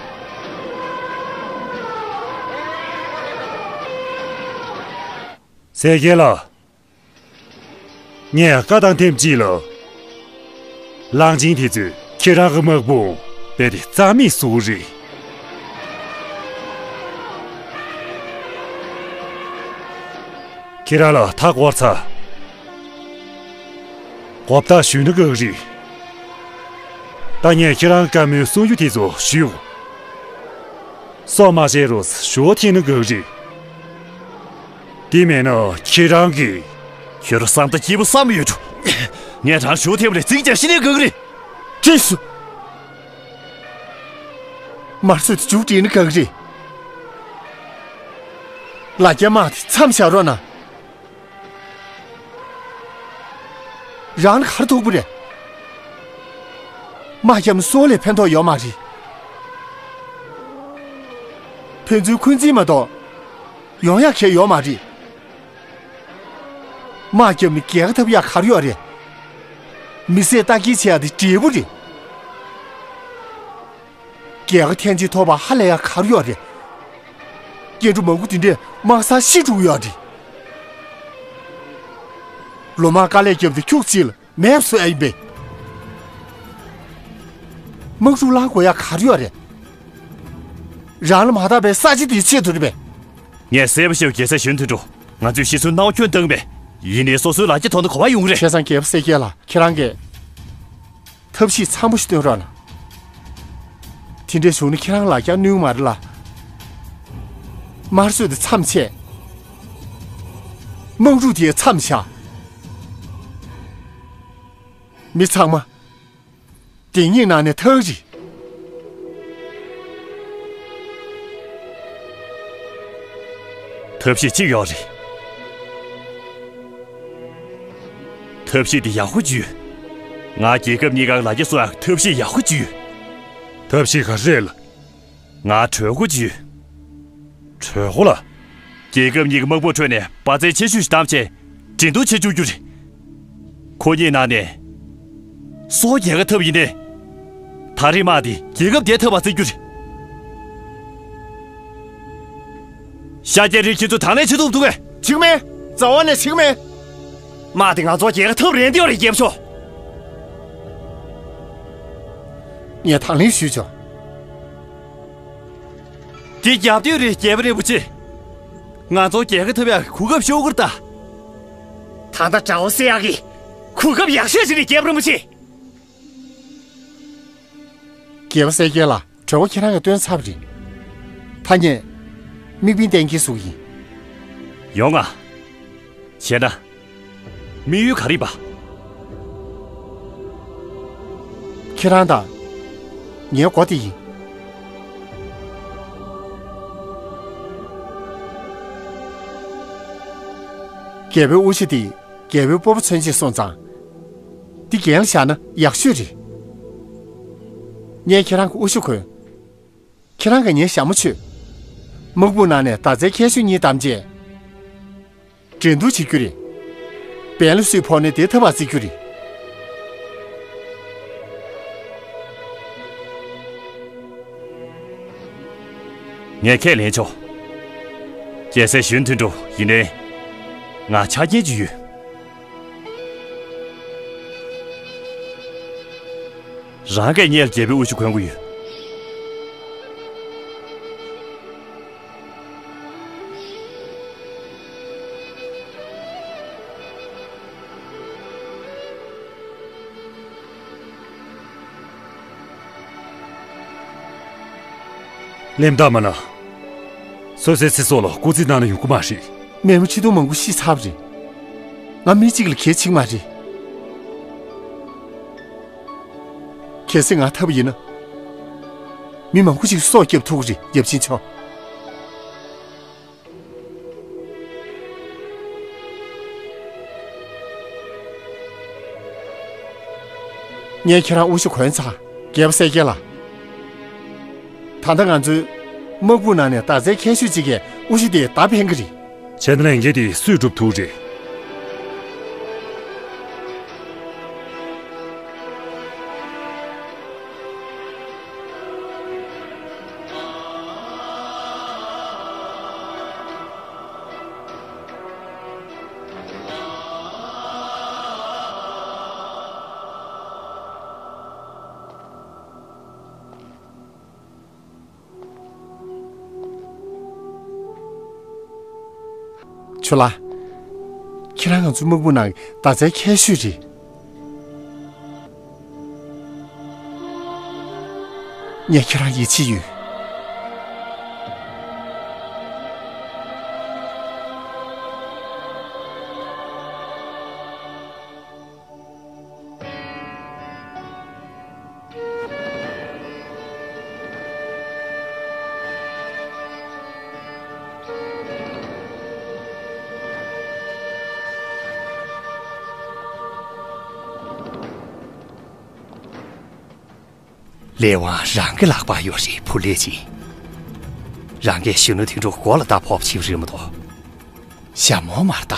སེ་གེ་ལགས། ངས་བཀའ་དང་ཐེངས་གཅིག་ལ། གླང་ཆེན་དེ་ཚོས་ཁྱེད་རང་གི་དམག་དཔུང་རྦད་དེ་རྩ་མེད་བཟོ་གི་རེད། ཁྱེད་རང་ལ་མཐའ་བསྐོར་ཚར། མགོ་བཏགས་ཞུས་ན་དགའ་གི་རེད། ད་ངས་ཁྱེད་རང་བཀའ་མོལ་གསུང་རྒྱུ་དེ་ཚོ་ཞུ། སྲོག་མ་བཅད་རོགས་ཞུ་བ་འཐེན་ན་དགའ་གི་རེད། དེ་མེད་ན་ཁྱེད་རང་གིས། ཁྱོད་རང་བསམ་ད་སྐྱིད་པོ་བསམ་ཡོད་འགྲོ། ངས་རང་ཞུ་བ་འཐེན་པ་ལས་འཛིང་རྒྱག་ཤི་ནས་དགའ་གི་རེད། ཅེས་སུ། དམར་གསོད་དེ་མཇུག་སྒྲིལ་ན་དགའ་གི་རེད། ལ་རྒྱ་དམག་དེ་མཚམས་བཞག་རོགས་གནང་། རང་ལ་ག་རེ་ཐུག་པ་རེད། དམག་རྒྱབ་ན་སྲོག་ལས་ཕན་ཐོགས་ཡོད་མ་རེད། ཕན་ཚུན་འཁོན་འཛིན་མ་གཏོགས་ཡོང་ཡག་གང་ཡང་ཡོད་མ་རེད། དམག་རྒྱབ་ནས་རྒྱལ་ཁ་ཐོབ་ཡག་ག་རེ་ཡོད་རེད། མི་སེར་ལྟ་སྐྱེལ་བྱེད་ཡག་དེ་འབྲས་བུ་རེད། རྒྱལ་ཁ་ཐེངས་གཅིག་ཐོབ་པ་ཧ་ལས་ཡག་ག་རེ་ཡོད་རེད། སྐྱེ་འགྲོ་མང་པོ་དེ་འདྲས་དམག་སར་ཤི་འགྲོ་གི་ཡོད་རེད། ལོ་མང་དཀའ་ལས་བརྒྱབ་སྟེ་ཁྱུག་ཅིག་ལ་མེད་པ་བཟོ་ཡག་ཡིན་པས། དམག་འཁྲུག་བསླང་དགོས་ཡག་ག་རེ་ཡོད་རེད། རང་ལ་མ་བརྟགས་པའི་ས་ཆ་དེའི་ཆེད་དུ་རེད་པས། ངས་གསལ་པོ་ཤེས། རྒྱལ་སྲས་གཞོན་དུད་འགྲོ། ང་ཚོས་ཤི་གསོན་གནང་བ་ཁྱོན་བཏང་པས། ཡིན་ནའི་སོ་སོའི་ལ་རྒྱ་དོར་ན་གོ་བ་ཡོང་གི་རེད། བྱས་ཙང་རྒྱལ་པོ་གསལ་རྒྱལ་ལགས། ཁྱེད་རང་གིས་ཐབས་ཤེས་འཚམ་པོ་ཞིག་སྟོན་རོགས་གནང་། དེ་འདྲས་བྱུང་ན་ཁྱེད་རང་ལ་རྒྱ་གནོད་མ་རེད་ལ། དམར་གསོད་དེ་མཚམས་ཆད། དམག་འཁྲུག་དེ་མཚམས་བཞག། མི་ཚང་མ་སྡིག་ཉེས་ནང་ནས་ཐར་རེད། ཐབས་ཤེས་གཅིག་ཡོད་རེད། ཐབས་ཤེས་དེ་ཡག་པོ་ཅིག་ཡོད། ང་རྒྱལ་ཁབ་གཉིས་ཀ་ལ་རྒྱ་གསོ་ཡག་ཐབས་ཤེས་ཡག་པོ་ཅིག་ཡོད། ཐབས་ཤེས་ག་རེ་རེད་ལ། ང་གྲོས་འགོ་ཅིག་ཡོད། གྲོས་འགོ་ལ། རྒྱལ་ཁབ་གཉིས་ཀྱི་དམག་དཔུང་ཁྲོད་ནས་འབར་རྫས་ཆེ་ཤོས་ཤིག་བདམས་བྱས་འགྲན་བསྡུར་བྱེད་བཅུག་རྒྱུ་རེད། ཁོ་གཉིས་ནང་ནས་སྲོག་རྒྱལ་ཁ་ཐོབ་ཡིན་ནའི། ད་རེས་དམག་འདི་རྒྱལ་ཁབ་བརྒྱ་ཐོབ་པ་བརྩི་རྒྱུ་རེད། ཤཱཀྱ་རིའི་ཁྱེད་ཚོ་དང་ལེན་བྱེད་ཐུབ་འདུག་གས། བྱེད་ཀྱི་མེད། རྩ་བ་ནས་བྱེད་ཀྱི་མེད། དམག་འདི་ང་ཚོ་རྒྱལ་ཁ་ཐོབ་རན་འདོད་རེད། རྒྱལ་པོ་མཆོག་ངས་དང་ལེན་ཞུས་ཆོག་འདི་རྒྱབ་དུས་རེད། རྒྱལ་པོ་རིན་པོ་ཆེ། ང་ཚོ་རྒྱལ་ཁ་ཐོབ་ཡག་གི་གོ་སྐབས་ཤོར་གི་རེད་ད། ད་ལྟ་དགྲ་བོ་བསད་ཡག་གི་གོ་སྐབས་ཡག་ཤོས་ཅིག་རེད། རྒྱལ་པོ་རིན་པོ་ཆེ། རྒྱལ་པོ་གསལ་རྒྱལ་ལགས། གྲོས་འགོ་ཁྱེད་རང་གིས་བཏོན་ཚར་བ་རེད། ད་ངས་དམིགས་འབེན་གཏན་འཁེལ་བཟོ་གི་ཡིན། ཡོང་ང་། བྱས་ན། དམིགས་ཡུལ་ག་རེ་ཡིན་པ། ཁྱེད་རང་དང་ངའི་མགོ་དེ་ཡིན། རྒྱལ་པོའི་དབུ་ཞྭ་དེ་རྒྱལ་པོའི་སྤོབས་པ་མཚོན་ཆེད་སོང་ཙང་། འདི་འགན་ལ་བཞག་ན་ཡག་ཤོས་རེད། ངས་ཁྱེད་རང་གི་དབུ་ཞྭ་གོན། ཁྱེད་རང་གིས་ངའི་ཞྭ་མོ་ཆོད། དམག་དཔུང་ནང་ནས་མདའ་རྩལ་མཁས་ཤོས་གཉིས་བདམས་རྗེས། འགྲན་བསྡུར་བྱེད་རྒྱུ་རེད། འབེན་ལ་སུས་ཕོག་ནའི་དེ་ཐར་བར་བརྩི་རྒྱུ་རེད། ངས་ཁས་ལེན་ཆོག་རྒྱལ་སྲས་ཞུན་མཐུན་གྲོགས། ཡིན་ནའི། ང་ཆ་རྐྱེན་ཅིག་ཡོད། རང་གིས་སྔོན་ལ་རྒྱལ་པོའི་དབུ་ཞྭ་གོན་གྱི་ཡོད། གླེན་རྟགས་མ་གནང་། སོ་སོའི་ཚེ་སྲོག་ལ་སྐུར་རྩིས་གནང་ན་ཡོང་གི་མ་རེད། མེས་པོ་ཁྲི་སྟོང་མང་པོ་ཤི་ཚར་བ་རེད། ང་མི་གཅིག་ལ་གལ་ཆེ་གི་མ་རེད། གལ་སྲིད་ང་ཐར་བ་ཡིན་ན། མི་མང་པོ་ཞིག་སྲོག་སྐྱོབ་ཐུབ་ཀྱི་རེད། ཡབ་ཆེན་མཆོག་ངས་ཁྱེད་རང་དབུ་ཞྭ་གོན་ཚར། རྒྱལ་པོ་གསལ་རྒྱལ་ལགས། ད་ལྟ་ང་ཚོའི་དམག་དཔུང་ནང་ནས་མདའ་རྩལ་མཁས་ཤོས་གཅིག་གིས་དབུ་ཞྭ་དེ་མདའ་འཕེན་གྱི་རེད། བྱས་ན་ལས་འགན་དེ་སུས་སྒྲུབ་ཐུབ་རེད། ཆོས་ལགས། ཁྱེད་རང་ང་ཚོའི་དམག་དཔུང་ནང་གི་མདའ་རྩལ་མཁས་ཤོས་རེད། ངས་ཁྱེད་རང་ཡིད་ཆེས་ཡོད། ལས་དབང་རང་གི་ལག་པར་ཡོད་རེད། བུ་ལས་ཅི། རང་གིས་གཞོན་ནུ་དོན་གྲུབ་མགོ་ལ་རྟ་ཕོག་བྱིའུ་རེད་མ་གཏོགས། ཞྭ་མོ་མར་ལྟ།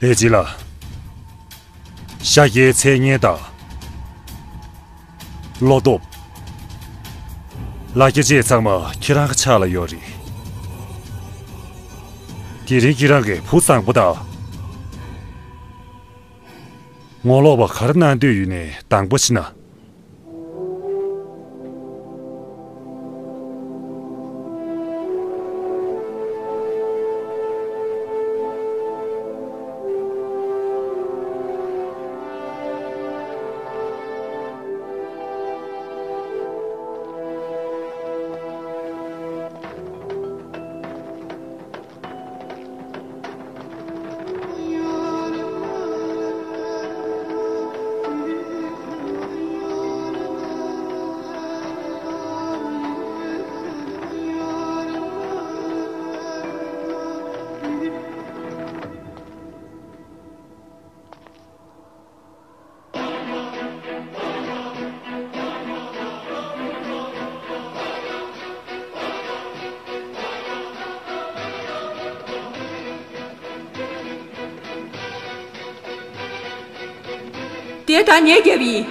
ལས་ཅི་ལ། ཤཱཀྱའི་མཚན་སྙན་དང་། བློ་སྟོབས། ལ་རྒྱ་བཅས་ཚང་མ་ཁྱེད་རང་གི་ཕྱག་ལ་ཡོད་རེད། དེ་རིང་ཁྱེད་རང་གིས་བུ་བཟང་པོ་དང་། ངོ་ལོག་པ་ག་རེ་གནང་འདོད་ཡོད་ནའི་དང་པོ་བྱས་ན། དེ་ད་ངས་བརྒྱབ་ཡིན།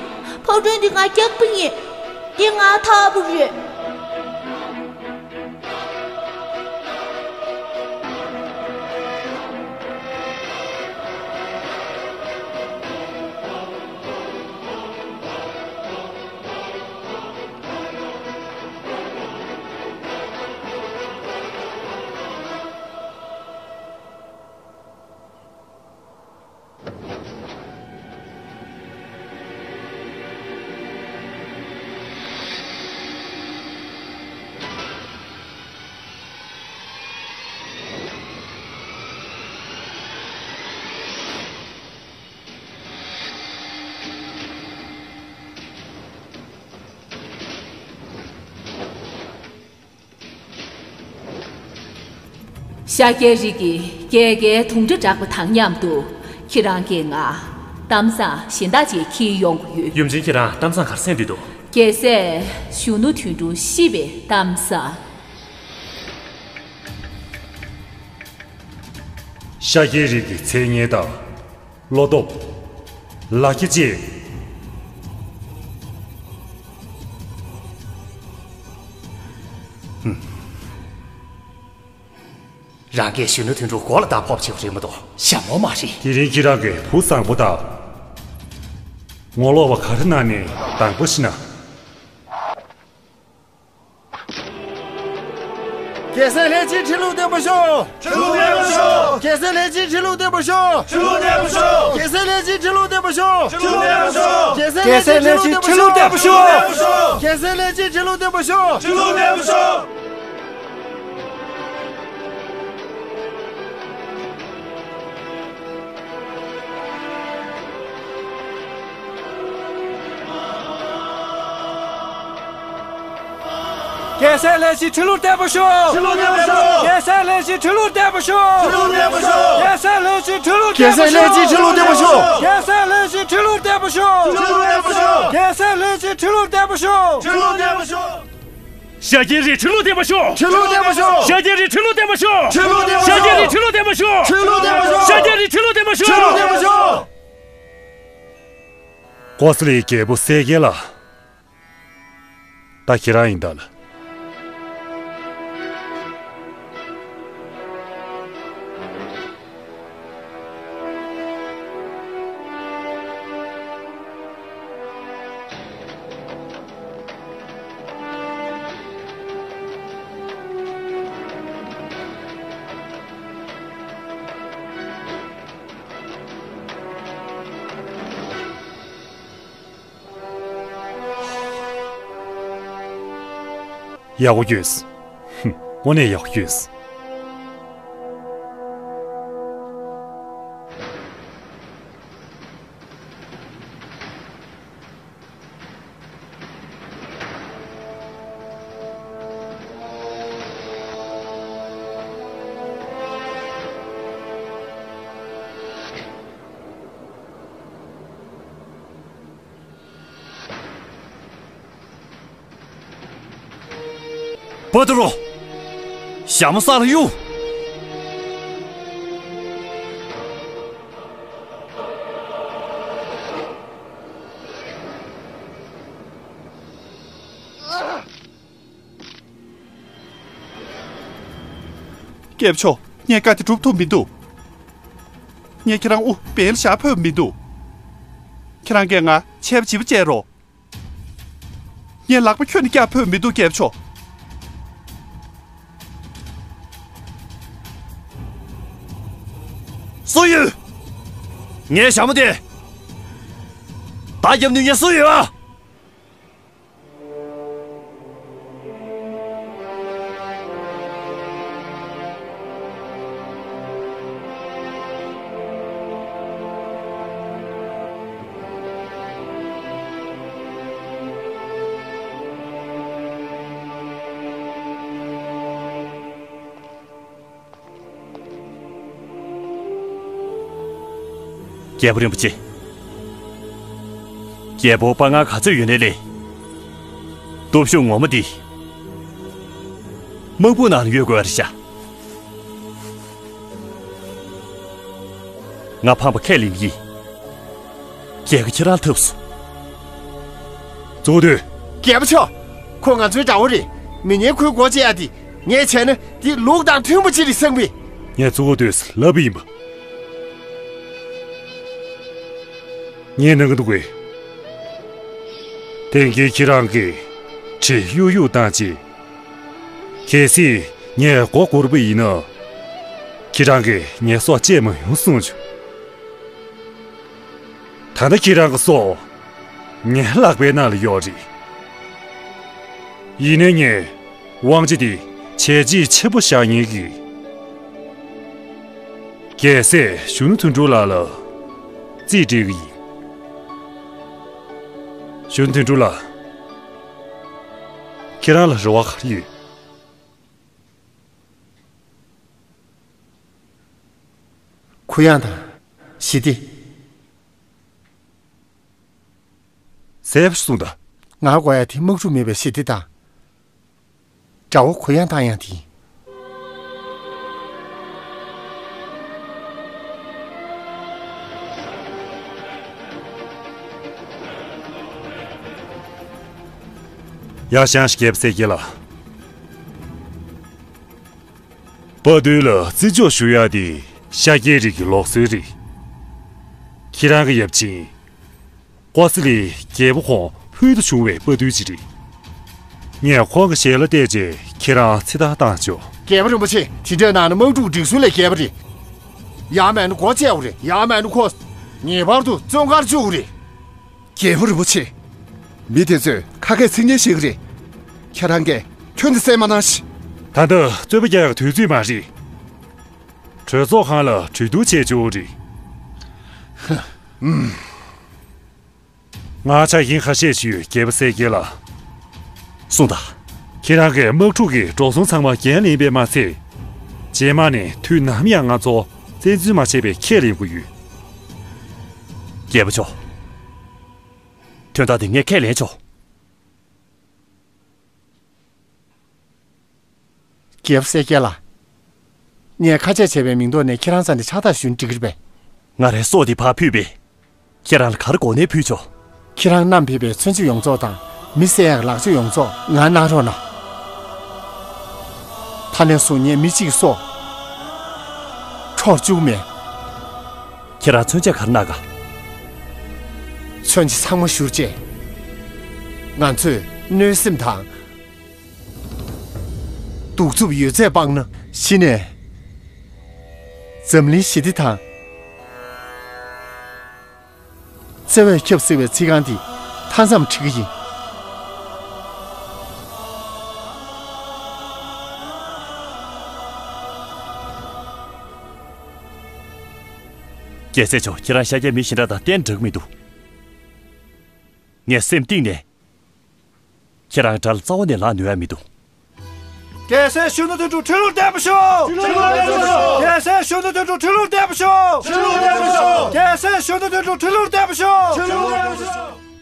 ཕག་གྲུ་འདི་ང་རྒྱག་པ་ཡིན། འདི་ང་འཐག་པ་རེད། ཤཱཀྱའི་རིགས་ཀྱིས་རྒྱལ་ཁའི་དུང་སྒྲ་བསྒྲགས་པ་དང་མཉམ་དུ། ཁྱེད་རང་གིས་ང་གཏམ་བཟང་གཞན་དག་ཅིག་འཁྱེར་ཡོང་གི་ཡོད། ཡུམ་ཆེན། ཁྱེད་རང་གཏམ་བཟང་ག་རེ་གསན་འདོད་འདུག། རྒྱལ་སྲས་གཞོན་ནུ་དོན་གྲུབ་ཤི་བའི་གཏམ་བཟང་། ཤཱཀྱའི་རིགས་ཀྱི་མཚན་སྙན་དང་། བློ་སྟོབས། ལག་ཁྱི་བཅས། རང་གིས་གཞོན་ནུ་དོན་གྲུབ་མགོ་ལ་བརྡ་ཕོག་བྱས་པ་རེད་མ་གཏོགས་ཞྭ་མོ་མ་རེད། དེ་རིང་ཁྱེད་རང་གིས་བུ་བཟང་པོ་དང་། ངོ་ལོག་པ་ག་རེ་གནང་ནས་དང་པོ་ཤི་ན། རྒྱལ་སྲས་ལྷས་བྱིན་ཁྲི་ལོ་བརྟན་པར་ཤོག། ཁྲི་ལོ་བརྟན་པར་ཤོག། རྒྱལ་སྲས་ལྷས་བྱིན་ཁྲི་ལོ་བརྟན་པར་ཤོག། ཁྲི་ལོ་བརྟན་པར་ཤོག། རྒྱལ་སྲས་ལྷས་བྱིན་ཁྲི་ལོ་བརྟན་པར་ཤོག། ཁྲི་ལོ་བརྟན་པར་ཤོག། རྒྱལ་སྲས་ལྷས་བྱིན་ཁྲི་ལོ་བརྟན་པར་ཤོག། རྒྱལ་སྲས་ལྷས་བྱིན་ཁྲི་ལོ་བརྟན་པར་ཤོག། ཁྲི་ལོ་བརྟན་པར་ཤོག། རྒྱལ་སྲས་ལྷས་བྱིན་ཁྲི་ལོ་བརྟན་པར་ཤོག། ཁྲི་ལོ་བརྟན་པར་ཤོག། རྒྱལ་སྲས་ལྷས་བྱིན་ཁྲི་ལོ་བརྟན་པར་ཤོག། ཁྲི་ལོ་བརྟན་པར་ཤོག། རྒྱལ་སྲས་ལྷས་བྱིན་ཁྲི་ལོ་བརྟན་པར་ཤོག། རྒྱལ་སྲས་ལྷས་བྱིན་ཁྲི་ལོ་བརྟན་པར་ཤོག། ཁྲི་ལོ་བརྟན་པར་ཤོག། རྒྱལ་སྲས་ལྷས་བྱིན་ཁྲི་ལོ་བརྟན་པར་ཤོག། ཁྲི་ལོ་བརྟན་པར་ཤོག། ཤཱཀྱའི་རིགས་ཁྲི་ལོ་བརྟན་པར་ཤོག། ཁྲི་ལོ་བརྟན་པར་ཤོག། ཤཱཀྱའི་རིགས་ཁྲི་ལོ་བརྟན་པར་ཤོག། ཁྲི་ལོ་བརྟན་པར་ཤོག། ཤཱཀྱའི་རིགས་ཁྲི་ལོ་བརྟན་པར་ཤོག། ཁྲི་ལོ་བརྟན་པར་ཤོག། ཤཱཀྱའི་རིགས་ཁྲི་ལོ་བརྟན་པར་ཤོག། ཁྲི་ལོ་བརྟན་པར་ཤོག། ཀོ་ས་ལའི་རྒྱལ་པོ་གསལ་རྒྱལ་ལགས། ད་ཁྱེད་རང་ཡིན་ད་ལ། ཡག་པོ་བསྐྱོན་སོང་། ཧུམ། དངོས་གནས་ཡག་པོ་བསྐྱོན་སོང་། པ་ཏུ་རོ། ཞྭ་མོ་ས་ལ་གཡུག། སྐྱབས་མཆོག་ངས་བཀའ་དེ་སྒྲུབ་ཐུབ་མི་འདུག། ངས་ཁྱེད་རང་དབུ་བེན་ལ་བཞག་ཕོད་མི་འདུག། ཁྱེད་རང་གིས་ང་ཆད་པ་བྱིས་པ་བྱས་རོགས། ངས་ལག་པ་ཁྱོན་ནས་བཀྱག་ཕོད་མི་འདུག། སྐྱབས་མཆོག། སུ་ཡོད། ངའི་ཞྭ་མོ་དེ། བརྡ་རྒྱབ་ནུས་མཁན་སུ་ཡོད་ཨ། རྒྱལ་པོ་རིན་པོ་ཆེ། རྒྱལ་པོ་དཔའ་ངར་ག་ཚོད་ཡོད་ནའི་ལས། སྟོབས་ཤུགས་ངོ་མ་འདི། དམག་དཔུང་ནང་ལ་ཡོད་དགོས་པ་རེད་ཤག། ང་ཕངས་པ་ཁས་ལེན་གྱི་ཡིན། རྒྱལ་ཁ་ཁྱེད་རང་ཐོབ་སོང་། གཙོ་བོ་དོན། རྒྱལ་པོ་མཆོག། ཁོ་ང་ཚོའི་དགྲ་བོ་རེད། མི་ངན་ཁོའི་སྒོ་འབྱེད་ཡ་དེ་ངས་བྱས་ན་དེ་ལུགས་དང་མཐུན་པ་ཅིག་རེད་བསམ་གི། ངས་གཙོ་བོ་དོན་ལབ་པ་ཡིན་པ། ངས་གནང་གི་འདུག་གས། དེང་གི་ཁྱེད་རང་གིས་གྲི་གཡུག་གཡུག་བཏང་རྗེས། གལ་སྲིད་ངས་མགོ་སྒུར་པ་ཡིན་ན། ཁྱེད་རང་གིས་ངའི་སྲོག་བཅད་མ་ཡོང་གསུངས་བྱུང་། ད་ལྟ་ཁྱེད་རང་གི་སྲོག་ངའི་ལག་པའི་ནང་ལ་ཡོད་རེད། ཡིན་ནའི་ངས་དབང་ཆ་དེ་བྱས་རྗེས་ཆེན་པོ་བཞག་མཁན་གྱི་རྒྱལ་སྲས་གཞོན་ནུ་དོན་གྲུབ་ལགས་ལ་རྩིས་སྤྲད་ཀྱི་ཡིན། གཞོན་ནུ་དོན་གྲུབ་ལགས། ཁྱེད་རང་ལ་རེ་བ་ག་རེ་ཡོད། གུ་ཡངས་དང་། ཞི་བདེ། གསལ་པོ་ཞིག་གསུངས་དང་། ང་དགོས་ཡ་དེ་དམག་འཁྲུག་མེད་པའི་ཞི་བདེ་དང་། དགྲ་བོ་གུ་ཡངས་བཏང་ཡ་དེ་ཡིན། ཡར་བཞེངས་ཤིག་རྒྱལ་པོ་གསལ་རྒྱལ་ལགས། དཔའ་རྟུལ་ལ་བརྩི་འཇོག་ཞུ་ཡ་དེ་ཤཱཀྱའི་རིགས་ཀྱི་ལུགས་སྲོལ་རེད། ཁྱེད་རང་གི་ཡབ་ཆེན་ཀོ་སི་ལི་རྒྱལ་པོ་ཁོང་ཕུལ་དུ་བྱུང་བའི་དཔའ་རྟུལ་ཅིག་རེད། ངས་ཁོང་གི་ཞལ་ལ་བལྟས་རྗེས་ཁྱེད་རང་ཚེ་ཐར་བཏང་ཆོག་རྒྱལ་པོ་རིན་པོ་ཆེ། དེ་འདྲ་གནང་ན་དམག་འཁྲུག་སྒྲིག་སྲོལ་ལས་འགལ་བ་རེད། ཡང་མིན་ན་སྒོ་བཅད་དགོས་རེད། ཡང་མིན་ན་ཁོ་ངེས་པར་དུ་བཙོན་ཁང་བཅུག་དགོས་རེད། རྒྱལ་པོ་རིན་པོ་ཆེ། མི་དེ་ཚོས་ཁ་སྐད་ཚིག་ངན་བཤད་གི་རེད། ཁྱེད་རང་གིས་ཁྱོན་ནས་གསན་མ་གནང་ཞིག་ད་ལྟ་རྩོད་པ་རྒྱག་ཡག་དུས་ཚོད་མ་རེད། གྲོས་ཚོགས་ཁང་ལ་གྲོས་བསྡུར་བྱེད་ཆོག་རེད། ང་ཆ་རྐྱེན་ཁ་ཤས་ཤིག་ཡོད། རྒྱལ་པོ་གསལ་རྒྱལ་ལགས། གསུངས་དང་། ཁྱེད་རང་གིས་དམག་འཁྲུག་གི་འགྲོ་སོང་ཚང་མ་འགན་ལེན་པས་མ་ཚད། རྗེས་མ་ནས་དུས་ནམ་ཡང་ང་ཚོ་བཙན་འཛུལ་མ་བྱས་པའི་ཁས་ལེན་དགོས་ཡོད། རྒྱལ་པོ་མཆོག་དོན་དག་དེ་ངས་ཁས་ལེན་ཆོག་རྒྱལ་པོ་གསལ་རྒྱལ་ལགས། ངས་ཁ་ཆད་བྱས་པའི་མིང་ཐོག་ནས་ཁྱེད་རང་རྩ་ནས་ཕྱག་རྟགས་ཞུས་ན་འགྲིག་གི་རེད་པས། ང་རའི་སྲོག་འདི་ཕར་ཕུལ་བས། ཁྱེད་རང་ལ་ག་རེ་དགོས་ནའི་ཕུལ་ཆོག་ཁྱེད་རང་བསྣམས་ཕེབས་པའི་མཚོན་ཆ་ཡོངས་རྫོགས་དང་མི་བསད་ཡག་ལག་ཆ་ཡོངས་རྫོགས་ང་གནང་རོགས་གནང་། ད་ནས་བཟུང་ངས་མི་གཅིག་གི་སྲོག་འཕྲོག་བཅུག་མེད། ཁྱེད་རང་མཚོན་ཆ་ག་རེ་གནང་ག་མཚོན་ཆ་ཚང་མ་བཞུར་རྗེས། ང་ཚོས་གནོད་སེམས་དང་། གདུག་རྩུབ་ཡོད་ཚད་སྤངས་ན། གཞི་ནས་འཛམ་གླིང་ཞི་བདེ་དང་བརྩེ་བས་ཁྱབ་ཟེར་བའི་ཚིག་རྐང་འདི་མཐའ་མཚམས་ཁྲིད་ཀྱི་ཡིན། རྒྱལ་སྲས་མཆོག་ཁྱེད་རང་ཤཱཀྱའི་མི་གཞན་དག་དང་གཏན་འདྲ་གི་མི་འདུག་ངས་སེམས་གཏིང་ནས། ཁྱེད་རང་དགྲ་ལ་རྩ་བ་ནས་ལངས་ནུས་ཡ་མི་འདུག་རྒྱལ་སྲས་གཞོན་ནུ་དོན་གྲུབ་ཁྲི་ལོར་བསྟན་པ་ཤོག་ཁྲི་ལོར་བསྟན་པ་ཤོག་རྒྱལ་སྲས་གཞོན་ནུ་དོན་གྲུབ་ཁྲི་ལོར་བསྟན་པ་ཤོག་ཁྲི་ལོར་བསྟན་པ་ཤོག་རྒྱལ་སྲས་གཞོན་ནུ་དོན་གྲུབ་ཁྲི་ལོར་བསྟན་པ་ཤོག་ཁྲི་ལོར་བསྟན་པ་ཤོག